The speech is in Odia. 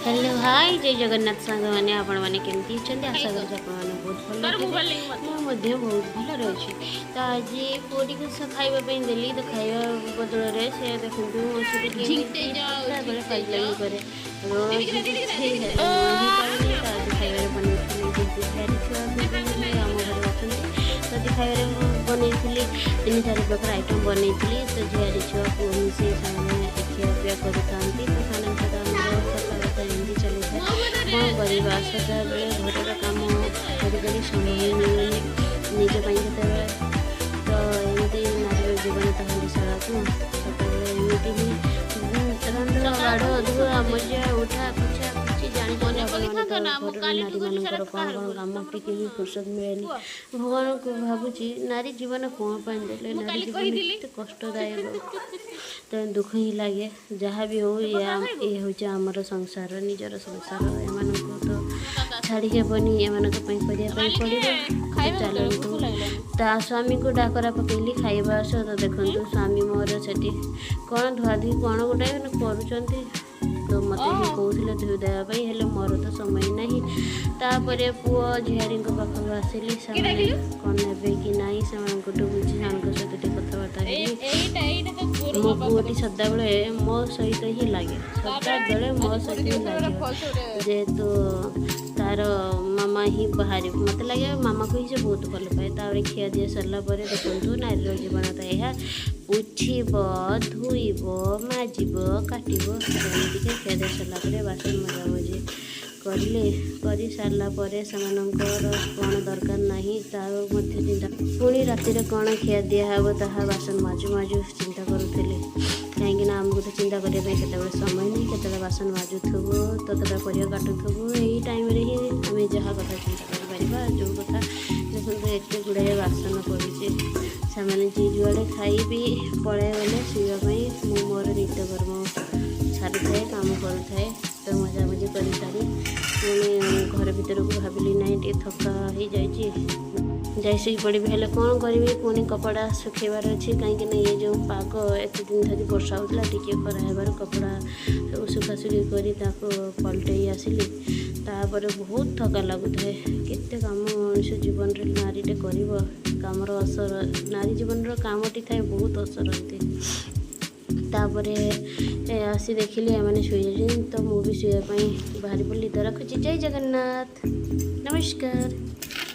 ହ୍ୟାଲୋ, ହାଇ, ଜୟ ଜଗନ୍ନାଥ ସାଙ୍ଗମାନେ। ଆପଣମାନେ କେମିତି ଅଛନ୍ତି? ଆଶା କରୁଛି ଆପଣମାନେ ବହୁତ ଭଲ ଥିବେ। ମୁଁ ମଧ୍ୟ ବହୁତ ଭଲରେ ଅଛି। ତ ଆଜି ପୁଅଟିକୁ ଖାଇବା ପାଇଁ ଦେଲି, ତ ଖାଇବା ବଦଳରେ ସେ ଦେଖନ୍ତୁ ମୋ ସହିତ କେମିତି ସଦାବେଳେ ଫାଜଲାମି କରେ। ରୋଜ କିଛି ହେଇପାରୁନି। ତ ଆଜି ଖାଇବାରେ ବନେଇଥିଲି, ଯେହେତୁ ଝିଆରୀ ଛୁଆ ବି ଆମ ଘରେ ଅଛନ୍ତି, ତ ଆଜି ଖାଇବାରେ ମୁଁ ବନେଇଥିଲି, ତିନି ଚାରି ପ୍ରକାର ଆଇଟମ୍ ବନେଇଥିଲି। ତ ଝିଆରୀ ଛୁଆ, ପୁଅ ମିଶି ସେମାନେ ଖିଆପିଆ କରୁଥାନ୍ତି। ତ ସେମାନଙ୍କ ସହିତ ଆମର କଥାବାର୍ତ୍ତା ଏମିତି ଚାଲିଥାଏ। କ'ଣ କରିବା, ସଦାବେଳେ ଘରର କାମ କରି କରି ସମୟ ମିଳୁନି ନିଜ ପାଇଁ କେତେବେଳେ। ତ ଏମିତି ନାରୀର ଜୀବନ ତ ହାଣ୍ଡିଶାଳକୁ। ସଦାବେଳେ ଏମିତି ହିଁ ରନ୍ଧ, ବାଢ଼, ଧୁଆ, ମଜା, ଉଠା, ପୋଛା ପୋଛି। ଜାଣିଛନ୍ତି ଆପଣମାନେ ତ ଘରର ନାରୀମାନଙ୍କର କ'ଣ କ'ଣ କାମ। ଟିକେ ବି ଫୁର୍ସତ ମିଳେନି। ଭଗବାନଙ୍କୁ ଭାବୁଛି, ନାରୀ ଜୀବନ କ'ଣ ପାଇଁ ଦେଲେ? ନାରୀ ଜୀବନ କେତେ କଷ୍ଟଦାୟକ। ତେଣୁ ଦୁଃଖ ହିଁ ଲାଗେ। ଯାହା ବି ହଉ, ଇଏ ହେଉଛି ଆମର ସଂସାର, ନିଜର ସଂସାର। ଏମାନଙ୍କୁ ତ ଛାଡ଼ି ହେବନି, ଏମାନଙ୍କ ପାଇଁ କରିବା ପାଇଁ ପଡ଼ିବ। ଚାଲନ୍ତୁ, ତା ସ୍ୱାମୀକୁ ଡାକରା ପକେଇଲି, ଖାଇବା ଆସ। ତ ଦେଖନ୍ତୁ, ସ୍ୱାମୀ ମୋର ସେଠି କ'ଣ ଧୁଆଧୁଇ କ'ଣ ଗୋଟାଏ କରୁଛନ୍ତି। ତ ମୋତେ ହିଁ କହୁଥିଲେ ଧୋଇ ଦେବା ପାଇଁ, ହେଲେ ମୋର ତ ସମୟ ନାହିଁ। ତାପରେ ପୁଅ ଝିଆରୀଙ୍କ ପାଖକୁ ଆସିଲି। ସେମାନେ କ'ଣ ନେବେ କି ନାହିଁ, ସେମାନଙ୍କଠୁ ବୁଝି ସେମାନଙ୍କ ସହିତ ଟିକେ କଥାବାର୍ତ୍ତା ହେଲି। ମୋ ପୁଅଟି ସଦାବେଳେ ମୋ ସହିତ ହିଁ ଲାଗେ, ସଦାବେଳେ ମୋ ସହିତ ହିଁ ଲାଗିବ, ଯେହେତୁ ତାର ମାମା ହିଁ ବାହାରି ମୋତେ ଲାଗେ, ମାମାକୁ ହିଁ ସେ ବହୁତ ଭଲ ପାଏ। ତାପରେ ଖିଆ ଦିଆ ସରିଲା ପରେ ଦେଖନ୍ତୁ, ନାରୀର ଜୀବନ ତ ଏହା, ପୋଛିବ, ଧୋଇବ, ମାଜିବ, କାଟିବ। ଏମିତିକା ଖିଆ ଦିଆ ସରିଲା ପରେ ବାସନ ମଜାମଜି କରିଲେ। କରିସାରିଲା ପରେ ସେମାନଙ୍କର କ'ଣ ଦରକାର ନାହିଁ, ତାର ମଧ୍ୟ ଚିନ୍ତା। ପୁଣି ରାତିରେ କ'ଣ ଖିଆ ଦିଆହେବ, ତାହା ବାସନ ମାଜୁ ମାଜୁ ଚିନ୍ତା କରୁଥିଲି। କାହିଁକିନା ଆମକୁ ତ ଚିନ୍ତା କରିବା ପାଇଁ କେତେବେଳେ ସମୟ ନାହିଁ। କେତେବେଳେ ବାସନ ମାଜୁଥିବୁ ତ କେତେବେଳେ ପରିବା କାଟୁଥିବୁ, ଏଇ ଟାଇମ୍ରେ ହିଁ ଆମେ ଯାହା କଥା ଚିନ୍ତା କରିପାରିବା ଯେଉଁ କଥା। ଦେଖନ୍ତୁ, ଏତେ ଗୁଡ଼ାଏ ବାସନ ପଡ଼ିଛି। ସେମାନେ ଯିଏ ଯୁଆଡ଼େ ଖାଇ ପିଇ ପଳାଇଗଲେ ଶୋଇବା ପାଇଁ, ମୁଁ ମୋର ନିତ୍ୟକର୍ମ ସାରୁଥାଏ, କାମ କରୁଥାଏ। ତ ମଜାମଜି କରିସାରି ପୁଣି ଘର ଭିତରକୁ ଭାବିଲି, ନାହିଁ, ଟିକେ ଥକା ହେଇଯାଇଛି, ଯାଇ ଶୋଇପଡ଼ିବି। ହେଲେ କ'ଣ କରିବି, ପୁଣି କପଡ଼ା ଶୁଖେଇବାର ଅଛି। କାହିଁକିନା ଇଏ ଯେଉଁ ପାଗ, ଏତେ ଦିନ ଧରି ବର୍ଷା ହେଉଥିଲା, ଟିକିଏ ଖରା ହେବାରୁ କପଡ଼ା ସବୁ ଶୁଖାଶୁଖି କରି ତାକୁ ପଲଟେଇ ଆସିଲି। ତାପରେ ବହୁତ ଥକା ଲାଗୁଥାଏ। କେତେ କାମ ମଣିଷ ଜୀବନରେ ନାରୀଟେ କରିବ? କାମର ଅସର, ନାରୀ ଜୀବନର କାମଟି ଥାଏ ବହୁତ ଅସରନ୍ତି। ତାପରେ ଆସି ଦେଖିଲି ଏମାନେ ଶୋଇଯାଇଛନ୍ତି, ତ ମୁଁ ବି ଶୋଇବା ପାଇଁ ବାହାରି ପଡ଼ିଲି। ତ ରଖୁଛି, ଜୟ ଜଗନ୍ନାଥ, ନମସ୍କାର।